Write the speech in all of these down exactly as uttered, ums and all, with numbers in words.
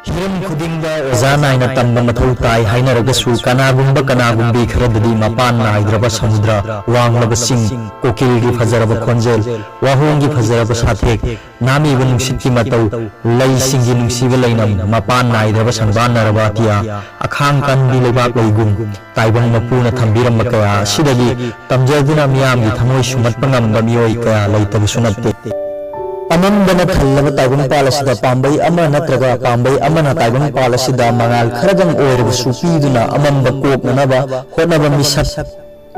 ꯍꯤꯔꯝ ꯈꯨꯗꯤꯡꯗ ꯑꯣꯖꯥ ꯅꯥꯏꯅ ꯇꯝꯕ ꯃꯊꯧ ꯇꯥꯏ ꯍꯥꯏꯅꯔꯒꯁꯨ, ꯀꯅꯥꯒꯨꯝꯕ ꯀꯅꯥꯒꯨꯝꯕꯤ ꯈꯔꯗꯗꯤ ꯃꯄꯥꯟ ꯅꯥꯏꯗ꯭ꯔꯕ ꯁꯃꯨꯗ꯭ꯔ, ꯋꯥꯡꯂꯕ ꯆꯤꯡ, ꯀꯣꯀꯤꯜꯒꯤ ꯐꯖꯔꯕ ꯈꯣꯟꯖꯦꯜ, ꯋꯥꯍꯣꯡꯒꯤ ꯐꯖꯔꯕ ꯁꯥꯊꯦꯛ, ꯅꯥꯃꯤꯕ ꯅꯨꯡꯁꯤꯠꯀꯤ ꯃꯇꯧ, ꯂꯩꯁꯤꯡꯒꯤ ꯅꯨꯡꯁꯤꯕ ꯂꯩꯅꯝ, ꯃꯄꯥꯟ ꯅꯥꯏꯗ꯭ꯔꯕ ꯁꯪꯕꯥꯟꯅꯔꯕ ꯑꯇꯤꯌꯥ, ꯑꯈꯥꯡ ꯀꯟꯕꯤ ꯂꯩꯕꯥꯛ ꯂꯩꯒꯨꯝ, ꯇꯥꯏꯕꯪ ꯃꯄꯨꯅ ꯊꯝꯕꯤꯔꯝꯕ ꯀꯌꯥ ꯑꯁꯤꯗꯒꯤ ꯇꯝꯖꯗꯨꯅ ꯃꯤꯌꯥꯝꯒꯤ ꯊꯃꯣꯏ ꯁꯨꯝꯍꯠꯄ ꯉꯝꯕ ꯃꯤꯑꯣꯏ ꯀꯌꯥ ꯂꯩꯇꯕꯁꯨ ꯅꯠꯇꯦ꯫ ꯑꯃꯝꯕꯅ ꯊꯜꯂꯕ ꯇꯥꯏꯕꯪꯄꯥꯜ ꯑꯁꯤꯗ ꯄꯥꯝꯕꯩ ꯑꯃ ꯅꯠꯇ꯭ꯔꯒ ꯄꯥꯝꯕꯩ ꯑꯃꯅ ꯇꯥꯏꯕꯪꯄꯥꯜ ꯑꯁꯤꯗ ꯃꯉꯥꯜ ꯈꯔꯗꯪ ꯑꯣꯏꯔꯕꯁꯨ ꯄꯤꯗꯨꯅ ꯑꯃꯝꯕ ꯀꯣꯛꯅꯅꯕ ꯍꯣꯠꯅꯕ ꯃꯤꯁꯛ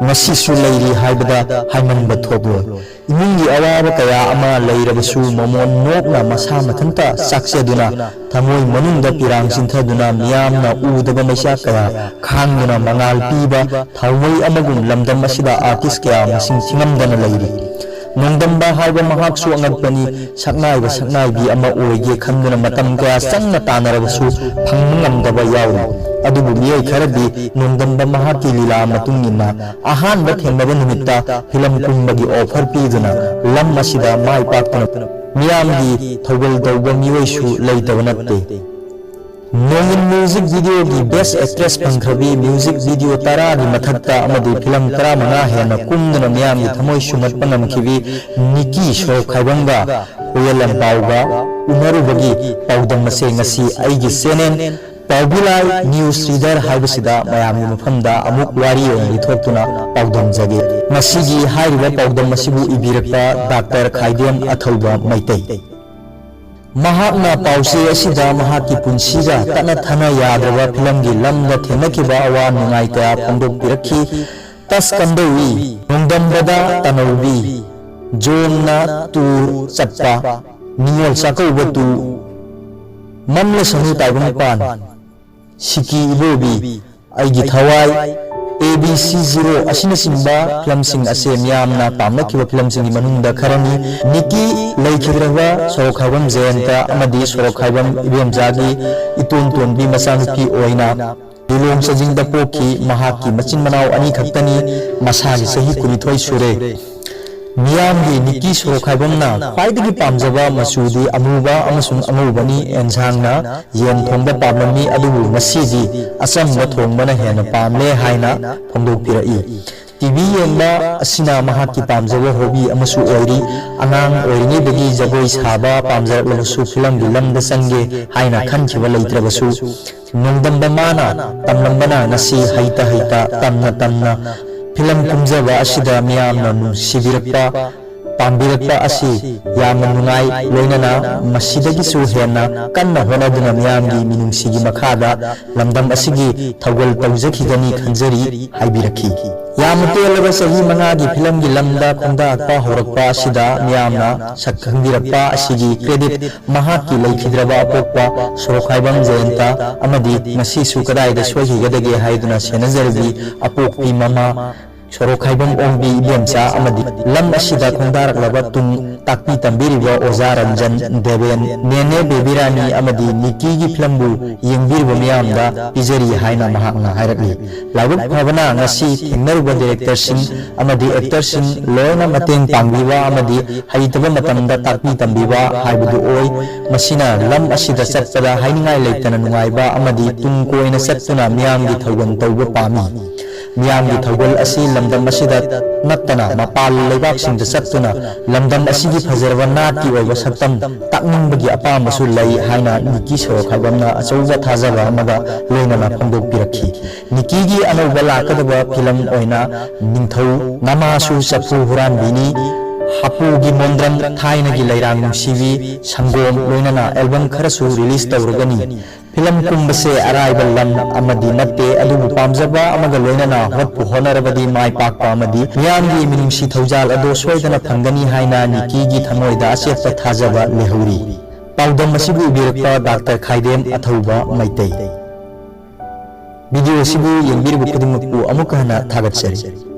ꯉꯁꯤꯁꯨ ꯂꯩꯔꯤ ꯍꯥꯏꯕꯗ ꯍꯥꯏꯃꯟꯕ ꯊꯣꯛꯂꯣꯏ꯫ ꯏꯃꯨꯡꯒꯤ ꯑꯋꯥꯕ ꯀꯌꯥ ꯑꯃ ꯂꯩꯔꯕꯁꯨ ꯃꯃꯣꯟ ꯅꯣꯛꯅ ꯃꯁꯥ ꯃꯊꯟꯇ ꯆꯥꯛꯆꯗꯨꯅ ꯊꯃꯣꯏ ꯃꯅꯨꯡꯗ ꯄꯤꯔꯥꯡ ꯆꯤꯟꯊꯗꯨꯅ ꯃꯤꯌꯥꯝꯅ ꯎꯗꯕ ꯃꯩꯆꯥꯛ ꯀꯌꯥ ꯈꯥꯡꯗꯨꯅ ꯃꯉꯥꯜ ꯄꯤꯕ ꯊꯥꯎꯃꯩ ꯑꯃꯒꯨꯝ ꯂꯝꯗꯝ ꯑꯁꯤꯗ ꯑꯥꯔꯇꯤꯁ ꯀꯌꯥ ꯃꯁꯤꯡ ꯊꯤꯉꯝꯗꯅ ꯂꯩꯔꯤ꯫ ꯅꯣꯡꯗꯝꯕ ꯍꯥꯏꯕ ꯃꯍꯥꯛꯁꯨ ꯑꯉꯛꯄꯅꯤ꯫ ꯁꯛꯅꯥꯏꯕ ꯁꯛꯅꯥꯏꯕꯤ ꯑꯃ ꯑꯣꯏꯒꯦ ꯈꯟꯗꯨꯅ ꯃꯇꯝ ꯀꯌꯥ ꯆꯪꯅ ꯇꯥꯟꯅꯔꯕꯁꯨ ꯐꯪꯕ ꯉꯝꯗꯕ ꯌꯥꯎꯔꯤ꯫ ꯑꯗꯨꯕꯨ ꯃꯤꯑꯣꯏ ꯈꯔꯗꯤ ꯅꯣꯡꯗꯝꯕ ꯃꯍꯥꯛꯀꯤ ꯂꯤꯂꯥ ꯃꯇꯨꯡ ꯏꯟꯅ ꯑꯍꯥꯟꯕ ꯊꯦꯡꯅꯕ ꯅꯨꯃꯤꯠꯇ ꯐꯤꯂꯝ ꯀꯨꯝꯕꯒꯤ ꯑꯣꯐꯔ ꯄꯤꯗꯨꯅ ꯂꯝ ꯑꯁꯤꯗ ꯃꯥꯏ ꯄꯥꯛꯇꯨꯅ ꯃꯤꯌꯥꯝꯒꯤ ꯊꯧꯒꯜ ꯇꯧꯕ ꯃꯤꯑꯣꯏꯁꯨ ꯂꯩꯇꯕ ꯅꯠꯇꯦ꯫ ꯅꯣꯡꯏꯟ ꯃ꯭ꯌꯨꯖꯤꯛ ꯚꯤꯗꯤꯑꯣꯒꯤ ꯕꯦꯁ ꯑꯦꯛꯇ꯭ꯔꯦꯁ ꯐꯪꯈ꯭ꯔꯕꯤ, ꯃ꯭ꯌꯨꯖꯤꯛ ꯚꯤꯗꯤꯑꯣ ꯇꯔꯥꯒꯤ ꯃꯊꯛꯇ ꯑꯃꯗꯤ ꯐꯤꯂꯝ ꯇꯔꯥꯃꯉꯥ ꯍꯦꯟꯅ ꯀꯨꯝꯗꯨꯅ ꯃꯤꯌꯥꯝꯒꯤ ꯊꯃꯣꯏ ꯁꯨꯝꯍꯠꯄ ꯉꯝꯈꯤꯕꯤ ꯅꯤꯀꯤ ꯁꯣꯔꯣꯛꯈꯥꯏꯕꯝꯒ ꯍꯨꯌꯦꯜ ꯂꯟꯄꯥꯎꯒ ꯎꯅꯔꯨꯕꯒꯤ ꯄꯥꯎꯗꯝ ꯑꯁꯦ ꯉꯁꯤ ꯑꯩꯒꯤ ꯆꯦꯅꯦꯜ ꯄꯥꯎꯕꯤꯂꯥꯏ ꯅ꯭ꯌꯨꯁ ꯔꯤꯗꯔ ꯍꯥꯏꯕꯁꯤꯗ ꯃꯌꯥꯝꯒꯤ ꯃꯐꯝꯗ ꯑꯃꯨꯛ ꯋꯥꯔꯤ ꯑꯣꯏꯅ ꯂꯤꯊꯣꯛꯇꯨꯅ ꯄꯥꯎꯗꯝꯖꯒꯦ꯫ ꯉꯁꯤꯒꯤ ꯍꯥꯏꯔꯤꯕ ꯄꯥꯎꯗꯝ ꯑꯁꯤꯕꯨ ꯏꯕꯤꯔꯛꯄ ꯗꯥꯛꯇꯔ ꯈꯥꯏꯗꯦꯝ ꯑꯊꯧꯕ ꯃꯩꯇꯩ꯫ ꯃꯍꯥꯛꯅ ꯄꯥꯎꯆꯦ ꯑꯁꯤꯗ ꯃꯍꯥꯛꯀꯤ ꯄꯨꯟꯁꯤꯒ ꯇꯠꯅ ꯊꯥꯅ ꯌꯥꯗ꯭ꯔꯕ ꯐꯤꯂꯝꯒꯤ ꯂꯝꯗ ꯊꯦꯡꯅꯈꯤꯕ ꯑꯋꯥ ꯅꯨꯡꯉꯥꯏ ꯀꯌꯥ ꯐꯣꯡꯗꯣꯛꯄꯤꯔꯛꯈꯤ꯫ ꯇꯁ ꯀꯝꯗꯧꯏ, ꯅꯣꯡꯗꯝꯕꯗ ꯇꯅꯧꯕꯤ, ꯖꯣꯝꯅ ꯇꯨ ꯆꯠꯄ, ꯅꯤꯉꯣꯜ ꯆꯥꯛꯀꯧꯕ ꯇꯨ, ꯃꯝꯂꯁꯅꯨ ꯇꯥꯏꯕꯪꯄꯥꯟ, ꯁꯤꯀꯤ ꯏꯕꯣꯕꯤ, ꯑꯩꯒꯤ ꯊꯋꯥꯏ, ꯑꯦ ꯕꯤ ꯁꯤ ꯖꯤꯔꯣ ꯑꯁꯤꯅꯆꯤꯡꯕ ꯐꯤꯂꯝꯁꯤꯡ ꯑꯁꯦ ꯃꯤꯌꯥꯝꯅ ꯄꯥꯝꯅꯈꯤꯕ ꯐꯤꯂꯝꯁꯤꯡꯒꯤ ꯃꯅꯨꯡꯗ ꯈꯔꯅꯤ꯫ ꯅꯤꯀꯤ ꯂꯩꯈꯤꯗ꯭ꯔꯕ ꯁꯣꯔꯣꯛꯈꯥꯏꯕꯝ ꯖꯌꯟꯇ ꯑꯃꯗꯤ ꯁꯣꯔꯣꯛꯈꯥꯏꯕꯝ ꯏꯕꯦꯝꯆꯥꯒꯤ ꯏꯇꯣꯟ ꯇꯣꯟꯕꯤ ꯃꯆꯥꯅꯨꯄꯤ ꯑꯣꯏꯅ ꯂꯤꯂꯣꯡ ꯆꯥꯖꯤꯡꯗ ꯄꯣꯛꯈꯤ꯫ ꯃꯍꯥꯛꯀꯤ ꯃꯆꯤꯟ ꯃꯅꯥꯎ ꯑꯅꯤ ꯈꯛꯇꯅꯤ꯫ ꯃꯁꯥꯒꯤ ꯆꯍꯤ ꯀꯨꯟꯅꯤꯊꯣꯏ ꯁꯨꯔꯦ꯫ ꯃꯤꯌꯥꯝꯒꯤ ꯅꯤꯀꯤ ꯁꯣꯔꯣꯛꯈꯥꯏꯕꯝꯅ ꯈ꯭ꯋꯥꯏꯗꯒꯤ ꯄꯥꯝꯖꯕ ꯃꯆꯨꯗꯤ ꯑꯃꯨꯕ ꯑꯃꯁꯨꯡ ꯑꯉꯧꯕꯅꯤ꯫ ꯑꯦꯟꯁꯥꯡꯅ ꯌꯦꯟ ꯊꯣꯡꯕ ꯄꯥꯝꯂꯝꯃꯤ, ꯑꯗꯨꯕꯨ ꯉꯁꯤꯗꯤ ꯑꯆꯝꯕ ꯊꯣꯡꯕꯅ ꯍꯦꯟꯅ ꯄꯥꯝꯂꯦ ꯍꯥꯏꯅ ꯐꯣꯡꯗꯣꯛꯄꯤꯔꯛꯏ꯫ ꯇꯤꯚꯤ ꯌꯦꯡꯕ ꯑꯁꯤꯅ ꯃꯍꯥꯛꯀꯤ ꯄꯥꯝꯖꯕ ꯍꯣꯕꯤ ꯑꯃꯁꯨ ꯑꯣꯏꯔꯤ꯫ ꯑꯉꯥꯡ ꯑꯣꯏꯔꯤꯉꯩꯗꯒꯤ ꯖꯒꯣꯏ ꯁꯥꯕ ꯄꯥꯝꯖꯔꯛꯂꯕꯁꯨ ꯐꯤꯂꯝꯒꯤ ꯂꯝꯗ ꯆꯪꯒꯦ ꯍꯥꯏꯅ ꯈꯟꯈꯤꯕ ꯂꯩꯇ꯭ꯔꯕꯁꯨ, ꯅꯣꯡꯗꯝꯕ ꯃꯥꯅ ꯇꯝꯂꯝꯕꯅ ꯉꯁꯤ ꯍꯩꯇ ꯍꯩꯇ, ꯇꯝꯅ ꯇꯝꯅ ꯐꯤꯂꯝ ꯀꯨꯝꯖꯕ ꯑꯁꯤꯗ ꯃꯤꯌꯥꯝꯅ ꯅꯨꯡꯁꯤꯕꯤꯔꯛꯄ, ꯄꯥꯝꯕꯤꯔꯛꯄ ꯑꯁꯤ ꯌꯥꯝꯅ ꯅꯨꯡꯉꯥꯏ꯫ ꯂꯣꯏꯅꯅ ꯃꯁꯤꯗꯒꯤꯁꯨ ꯍꯦꯟꯅ ꯀꯟꯅ ꯍꯣꯠꯅꯗꯨꯅ ꯃꯤꯌꯥꯝꯒꯤ ꯃꯤꯅꯨꯡꯁꯤꯒꯤ ꯃꯈꯥꯗ ꯂꯝꯗꯝ ꯑꯁꯤꯒꯤ ꯊꯧꯒꯜ ꯇꯧꯖꯈꯤꯒꯅꯤ ꯈꯟꯖꯔꯤ ꯍꯥꯏꯕꯤꯔꯛꯈꯤ꯫ ꯌꯥꯝꯅ ꯇꯦꯜꯂꯕ ꯆꯍꯤ ꯃꯉꯥꯒꯤ ꯐꯤꯂꯝꯒꯤ ꯂꯝꯗ ꯈꯣꯡꯗꯥꯔꯛꯄ ꯍꯧꯔꯛꯄ ꯑꯁꯤꯗ ꯃꯤꯌꯥꯝꯅ ꯁꯛ ꯈꯪꯕꯤꯔꯛꯄ ꯑꯁꯤꯒꯤ ꯀ꯭ꯔꯦꯗꯤꯠ ꯃꯍꯥꯛꯀꯤ ꯂꯩꯈꯤꯗ꯭ꯔꯕ ꯑꯄꯣꯛꯄ ꯁꯣꯔꯣꯛꯈꯥꯏꯕꯝ ꯖꯌꯟꯇ ꯑꯃꯗꯤ ꯉꯁꯤꯁꯨ ꯀꯗꯥꯏꯗ ꯁꯣꯏꯈꯤꯒꯗꯒꯦ ꯍꯥꯏꯗꯨꯅ ꯁꯦꯟꯅꯖꯔꯕꯤ ꯑꯄꯣꯛꯄꯤ ꯃꯃꯥ ꯁꯣꯔꯣꯛꯈꯥꯏꯕꯝ ꯑꯣꯡꯕꯤ ꯏꯕꯦꯝꯆꯥ ꯑꯃꯗꯤ ꯂꯝ ꯑꯁꯤꯗ ꯈꯣꯡꯗꯥꯔꯛꯂꯕ ꯇꯨꯡ ꯇꯥꯛꯄꯤ ꯇꯝꯕꯤꯔꯤꯕ ꯑꯣꯖꯥ ꯔꯟꯖꯟ, ꯗꯦꯕꯦꯟ, ꯅꯦꯅꯦ ꯕꯦꯕꯤꯔꯥꯅꯤ ꯑꯃꯗꯤ ꯅꯤꯀꯤꯒꯤ ꯐꯤꯂꯝꯕꯨ ꯌꯦꯡꯕꯤꯔꯤꯕ ꯃꯤꯌꯥꯝꯗ ꯄꯤꯖꯔꯤ ꯍꯥꯏꯅ ꯃꯍꯥꯛꯅ ꯍꯥꯏꯔꯛꯂꯤ꯫ ꯂꯥꯏꯕꯛ ꯐꯕꯅ ꯉꯁꯤ ꯊꯦꯡꯅꯔꯨꯕ ꯗꯤꯔꯦꯛꯇꯔꯁꯤꯡ ꯑꯃꯗꯤ ꯑꯦꯛꯇꯔꯁꯤꯡ ꯂꯣꯏꯅ ꯃꯇꯦꯡ ꯄꯥꯡꯕꯤꯕ ꯑꯃꯗꯤ ꯍꯩꯇꯕ ꯃꯇꯝꯗ ꯇꯥꯛꯄꯤ ꯇꯝꯕꯤꯕ ꯍꯥꯏꯕꯗꯨ ꯑꯣꯏ꯫ ꯃꯁꯤꯅ ꯂꯝ ꯑꯁꯤꯗ ꯆꯠꯄꯗ ꯍꯥꯏꯅꯤꯡꯉꯥꯏ ꯂꯩꯇꯅ ꯅꯨꯡꯉꯥꯏꯕ ꯑꯃꯗꯤ ꯇꯨꯡ ꯀꯣꯏꯅ ꯆꯠꯇꯨꯅ ꯃꯤꯌꯥꯝꯒꯤ ꯊꯧꯒꯜ ꯇꯧꯕ ꯄꯥꯝꯃꯤ꯫ ꯃꯤꯌꯥꯝꯒꯤ ꯊꯧꯒꯜ ꯑꯁꯤ ꯂꯝꯗꯝ ꯑꯁꯤꯗ ꯅꯠꯇꯅ ꯃꯄꯥꯟ ꯂꯩꯕꯥꯛꯁꯤꯡꯗ ꯆꯠꯇꯨꯅ ꯂꯝꯗꯝ ꯑꯁꯤꯒꯤ ꯐꯖꯔꯕ ꯅꯥꯠꯀꯤ ꯑꯣꯏꯕ ꯁꯛꯇꯝ ꯇꯥꯛꯅꯤꯡꯕꯒꯤ ꯑꯄꯥꯝꯕꯁꯨ ꯂꯩ ꯍꯥꯏꯅ ꯅꯤꯀꯤ ꯁꯣꯔꯣꯛꯈꯥꯏꯕꯝꯅ ꯑꯆꯧꯕ ꯊꯥꯖꯕ ꯑꯃꯒ ꯂꯣꯏꯅꯅ ꯐꯣꯡꯗꯣꯛꯄꯤꯔꯛꯈꯤ꯫ ꯅꯤꯀꯤꯒꯤ ꯑꯅꯧꯕ ꯂꯥꯛꯀꯗꯕ ꯐꯤꯂꯝ ꯑꯣꯏꯅ ꯅꯤꯡꯊꯧ ꯅꯃꯥꯁꯨ ꯆꯐꯨ ꯍꯨꯔꯥꯟꯕꯤꯅꯤ, ꯍꯥꯄꯨꯒꯤ ꯃꯣꯟꯗ꯭ꯔꯪ, ꯊꯥꯏꯅꯒꯤ ꯂꯩꯔꯥꯡ ꯅꯨꯡꯁꯤꯕꯤ, ꯁꯪꯒꯣꯝ ꯂꯣꯏꯅꯅ ꯑꯦꯜꯕꯝ ꯈꯔꯁꯨ ꯔꯤꯂꯤꯖ ꯇꯧꯔꯒꯅꯤ꯫ ꯐꯤꯂꯝ ꯀꯨꯝꯕꯁꯦ ꯑꯔꯥꯏꯕ ꯂꯝ ꯑꯃꯗꯤ ꯅꯠꯇꯦ, ꯑꯗꯨꯕꯨ ꯄꯥꯝꯖꯕ ꯑꯃꯒ ꯂꯣꯏꯅꯅ ꯍꯣꯠꯄꯨ ꯍꯣꯠꯅꯔꯕꯗꯤ ꯃꯥꯏ ꯄꯥꯛꯄ ꯑꯃꯗꯤ ꯃꯤꯌꯥꯝꯒꯤ ꯃꯤꯅꯨꯡꯁꯤ ꯊꯧꯖꯥꯜ ꯑꯗꯣ ꯁꯣꯏꯗꯅ ꯐꯪꯒꯅꯤ ꯍꯥꯏꯅ ꯅꯤꯀꯤꯒꯤ ꯊꯃꯣꯏꯗ ꯑꯆꯦꯠꯄ ꯊꯥꯖꯕ ꯂꯩꯍꯧꯔꯤ꯫ ꯄꯥꯎꯗꯝ ꯑꯁꯤꯕꯨ ꯏꯕꯤꯔꯛꯄ ꯗꯥꯛꯇꯔ ꯈꯥꯏꯗꯦꯝ ꯑꯊꯧꯕ ꯃꯩꯇꯩ꯫ ꯚꯤꯗꯤꯑꯣ ꯑꯁꯤꯕꯨ ꯌꯦꯡꯕꯤꯔꯤꯕ ꯈꯨꯗꯤꯡꯃꯛꯄꯨ ꯑꯃꯨꯛꯀ ꯍꯟꯅ ꯊꯥꯒꯠꯆꯔꯤ꯫